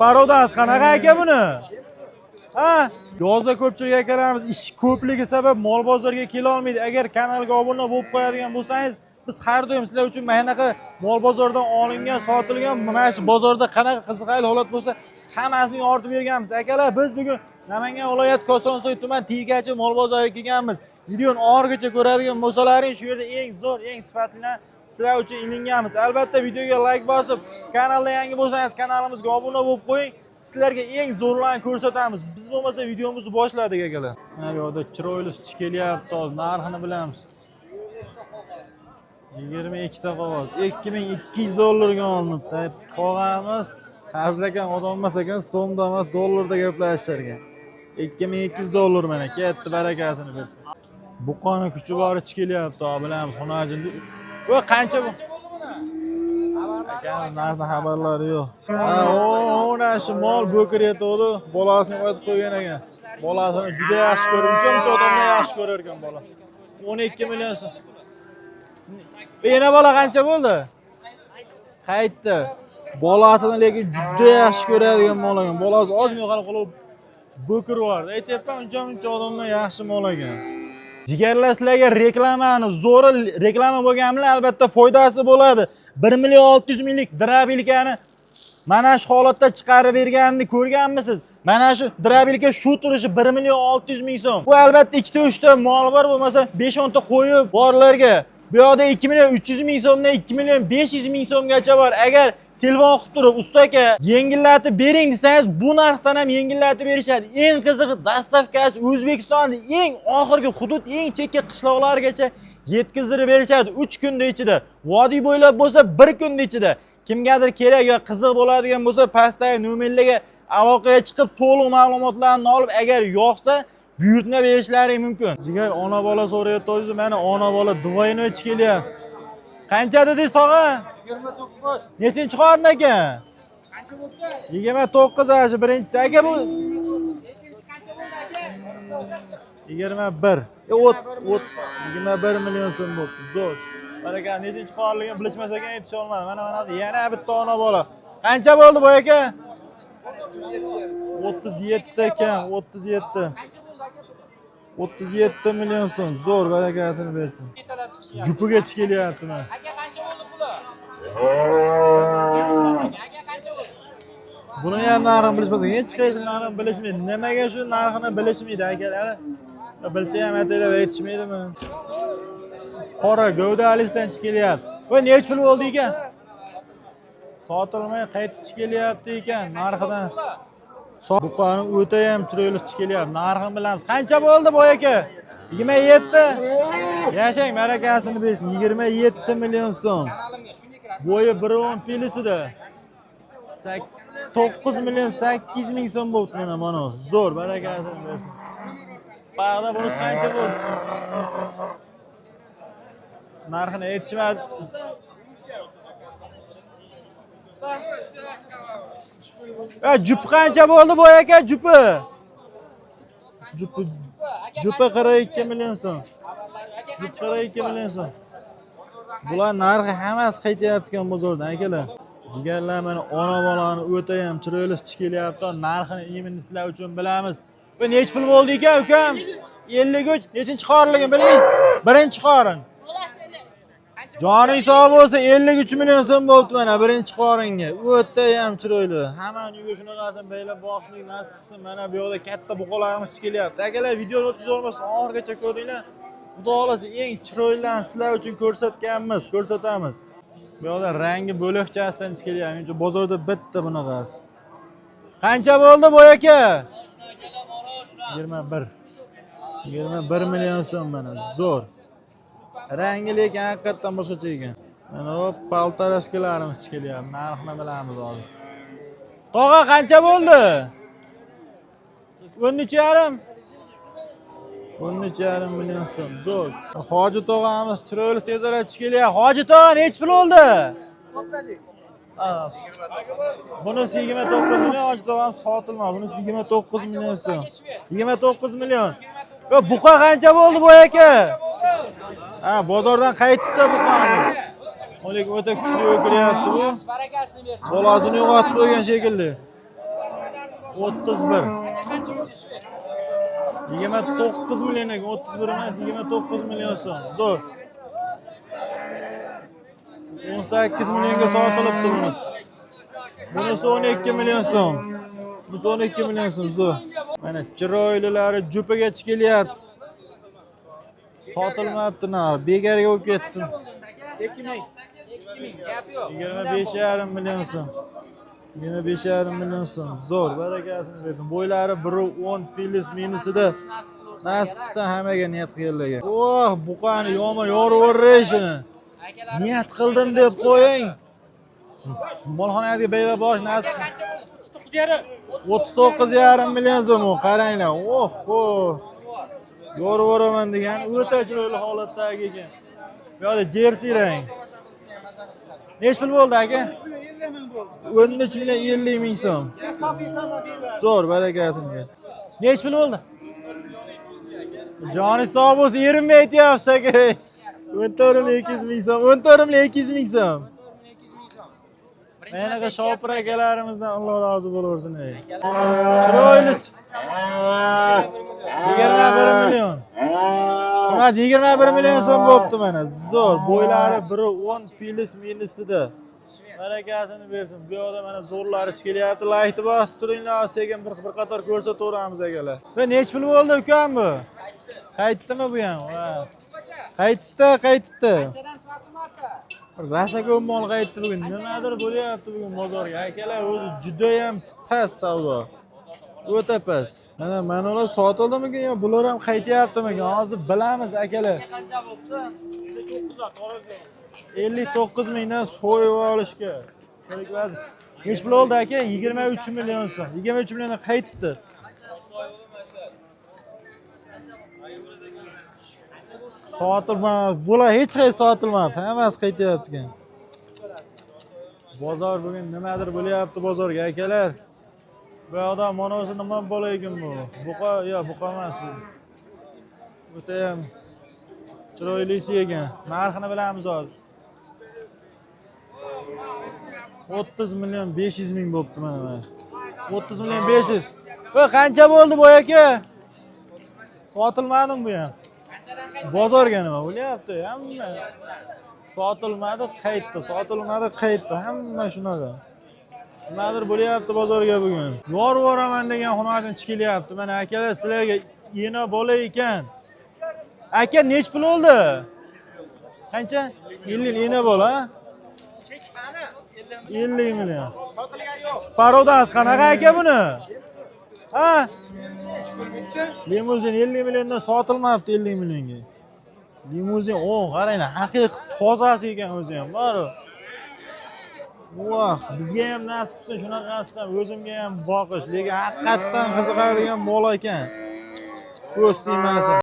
Parodasi qanaqa aka buni? Ha? Yozda ko'pchilik akalarimiz ish ko'pligi sabab mol bozorga kela olmaydi. Agar kanalga obuna bo'lib qo'yadigan bo'lsangiz, biz har doim sizlar uchun mana shunaqa mol bozordan olingan, sotilgan, mana shu bozorda qanaqa qiziqarli holat bo'lsa, hammasini yoritib berganmiz. Akalar, biz bugun Namangan viloyati Kosonsoy tuman Tiygachi mol bozoriga kelganmiz. Videoni oxirigacha ko'radigan bo'lsalaring, shu yerda eng zo'r, eng sifatlidan sizlar uchun ilinganmiz. Albatta videoga like bosib, kanalda yangi bo'lsangiz, kanalimizga obuna bo'lib qo'ying. Sizlarga eng zo'rlarni ko'rsatamiz. Biz bo'lmasa videomizni boshladik, akalar. Mana bu yoqda chiroyli suti kelyapti, hozir narxini bilamiz. 22 ta qog'oz 2200 dollarga olinibdi. Tog'amiz hazilakam odam emas ekan, so'mda emas, dollarda gaplashishar ekan. 2200 dollar mana ketdi, barakasini bersin. Buqoni kuchi bor ichi kelyapti, hozir bilamiz xunajin. Bu qancha bu? Akamiz narxni xabarlari yo'q. Ha, o, shu mol bo'kiryotgandi, bolasini qo'yib qo'ygan ekan. Bolasini juda yaxshi ko'rib, uncha muncha odamdan yaxshi ko'rar ekan bola. 12 million so'm. Yana bola qancha bo'ldi? Qaytdi. Bolasini lekin juda yaxshi ko'radigan mol ekan. Bolasi ozmi yo'qolib qolib bo'kirib yubordi. Aytyapman, uncha muncha odamdan yaxshi mol ekan. Jigarlar, sizlarga reklamani zo'ri reklama bo'lgani bilan albatta foydasi bo'ladi. 1 million 600 minglik дробилка ni mana shu holatda chiqarib berganini ko'rganmisiz? Mana shu дробилка shu turishi 1 million 600 ming so'm. Bu albatta 2 ta 3 ta mol bor, bo'lmasa 5-10 ta qo'yib borlarga. Bu yoqda 2 million 300 ming so'mdan 2 million 500 ming so'mgacha bor. Agar telefon qilib turib, "Usta aka, yengillatib bering" desangiz, bu narxdan ham yengillatib berishadi. Eng qizig'i, доставка si O'zbekistonda eng oxirgi hudud, eng chekka qishloqlargacha yetkazib berishadi 3 kunda ichida. Vodiy bo'ylab bo'lsa 1 kunda ichida. Kimgadir kerak yo qiziq bo'ladigan bo'lsa, pastdagi nomerlarga aloqaga chiqib, to'liq ma'lumotlarni olib, agar yoqsa, buyurtma berishlari mumkin. Jigar, ona bola so'rayapti, mana ona bola двойной kelyapti. Qancha dedingiz, tog'a? 29. Nechinchi qorin ekan? Qancha bo'ldi? 29 ana shu birinchisi. Aka, bu Ikkinchisi qancha bo'ldi, aka? 21. O't, o't 21 million so'm bo'libdi. Zo'r. Baraka, nechinchi qorinligini bilishmas ekan, aytisha olmadi. Mana yana bitta ona bola. Qancha bo'ldi bu aka? 37 ekan, 37. Qancha bo'ldi, aka? 37 million so'm. Zo'r, barakasini bersin. Ketalar chiqishyapti. Jupiga kelyapti mana. Aka, qancha bo'ldi puli? Aka, qancha bo'ldi? Buni ham narxini bilishmas ekan. Hech qaysi narxini bilishmaydi. Nimaga shu narxini bilishmaydi akalar? Bilsa ham ataylab aytishmaydimi? Qora gavdalisdan kelyapti. Bu nechi pul bo'ldi ekan? Sotilmay qaytib kelyapti ekan narxidan. Buqani o'ta ham chiroyli kelyapti. Narxini bilamiz. Qancha bo'ldi boy aka? 27. Yashang, barakasini bersin. 27 million so'm. Kanalimga shunday kirasiz. Bo'yi 1.10 pilisida. 9 million 800 ming so'm bo'libdi mana. Zo'r, barakasini bersin. Bag'da bunisi qancha bo'ldi? Narxini aytishmadi. Jupi qancha bo'ldi boy aka, jupi? Jupi jupi 42 million so'm. Aka, Jupi qancha bo'ldi? 42 million so'm. Bular narxi hammasi qaytyapti ekan bozordan, akalar. Jigarlar, mana ona bolani o'ta ham chiroyli kelyapti. Narxini именно sizlar uchun bilamiz. Bu nechi pul bo'ldi ekan, ukam? 53. Nechinchi qorinligini bilmaysiz? Birinchi qorin. Joning sog' bo'lsa, 53 million so'm bo'libdi mana birinchi qoringa. O'ta ham chiroyli. Hammani uyga shunaqasini baylab boqishlik nasib qilsin. Mana bu yoqda katta buqalarimiz kelyapti. Akalar, videoni o'tkazib olmasdan oxirigacha ko'ringlar. Xudo xohlasa eng chiroylilarini sizlar uchun ko'rsatganmiz, ko'rsatamiz. Bu yoqda rangi bo'lakchasidan kelyapti. Menimcha bozorda bitta bunaqasi. Qancha bo'ldi boy aka? 21. 21 million so'm mana, zo'r. Rangi lekin haqiqatdan boshqacha ekan. Mana bu полторашка larimiz kelyapti. Narxini bilamiz hozir. Tog'a, qancha bo'ldi? 13,5. 13,5 million so'm. Zo'r. Hoji tog'amiz chiroyli tezroq kelyapti. Hoji tog'a, nechi pul bo'ldi? To'pladik. Ha. Bunisi 29 million, hoji tog'am sotilmadi. Bunisi 29 million so'm. 29 million. Yo, buqa qancha bo'ldi boy aka? Ha, bozordan qaytibdi buqani. Lekin o'ta kuchli o'kiryapti bu. Barakasini bersin. Bolasini yo'qotib qo'ygan shekilli. 31. Aka qancha bo'ldi shu? 29 million ekan, 31 emas, 29 million so'm. Zo'r. 18 millionga sotilibdi buni. Bunisi 12 million so'm. Bunisi 12 million so'm, zo'r. Mana chiroylilari jupigacha kelyapti. Sotilmayapti narx, begarga bo'lib ketdi. 2000. 2000, gap yo'q. 25,5 million so'm. 25,5 million so'm. Zo'r, barakasini berdim. Bo'ylari 1.10 plyus minusida. Nasib qilsa hammaga niyat qilganlarga. Oh, buqani yomon yorib yuborishini. Niyat qildim deb qo'ying. Molxonangizga beva bosh nasib. Qancha bo'ldi? 39,5 million so'm u, qaranglar. Oh-ho. Yorib yuboraman degan o'ta chiroyli holatdagi ekan. Bu yoqda jersey rang. Nechi pul bo'ldi aka? 13 million 50 ming so'm. Zo'r, barakasini bersin. Nechi pul bo'ldi? Joni sog' bo'lsin, erinmay aytyapsiz aka. 14 million 200 ming so'm, 14 million 200 ming so'm. Anaqa shopir akalarimizdan Alloh rozi bo'laversin. Ey. Chiroylisi. 21 million. Xullas 21 million so'm bo'pti mana. Zo'r. Bo'ylari 1.10 plyus minusida. Barakasini bersin. Bu yoqda mana zo'rlari kelyapti. Laykni bosib turinglar, sekin bir qator ko'rsataveramiz akalar. Va nechi pul bo'ldi ukam bu? Qaytdimi bu ham? Va. Qaytibdi, qaytibdi. Qanchadan sotilmabdi? Rosa ko'p mol qaytdi bugun. Nimadir bo'lyapti bugun bozorga. Akalar, o'zi juda ham past savdo. O'ta past. Mana ular sotildimikin yo bular ham qaytyaptimikin? Hozir bilamiz akalar. Qancha bo'libdi? 59 mingdan so'yib olishga. Nechi pul oldi aka? 23 million so'm. 23 milliondan qaytibdi. Sotilmabdi. Bular hech qaysi sotilmabdi. Hammasi qaytyapti ekan. Bozor bugun nimadir bo'lyapti bozorga akalar. Bu yoqda mana nima bola ekan bu? Buqa, yo'q, buqa emas bu. O'ta ham chiroylisi ekan. Narxini bilamiz hozir. 30 million 500 ming bo'pti mana. 30 million 500. Va qancha bo'ldi bu aka? Sotilmadimi bu ham? Qanchadan qaytdi? Bozorga nima bo'lyapti? Hamma sotilmadi, qaytdi, sotilmadi, qaytdi. Hamma shunaqa. Nimadir bo'lyapti bozorga bugun. Yorib yuboraman degan xunodan chiqilyapti. Mana akalar, sizlarga ena bola ekan. Aka, nechi pul oldi? Qancha? 50 ena bola, ha? 50 million. Parodasi qanaqa aka buni? Ha? Limuzin 50 milliondan sotilmabdi 50 millionga. Limuzin, o, qaranglar, haqiqiy tozasi ekan o'zi ham, bor. Voh, bizga ham nasib qilsin shunaqasidan o'zimga ham boqish, lekin haqiqatdan qiziqadigan mol ekan. Ko'z tegmasin.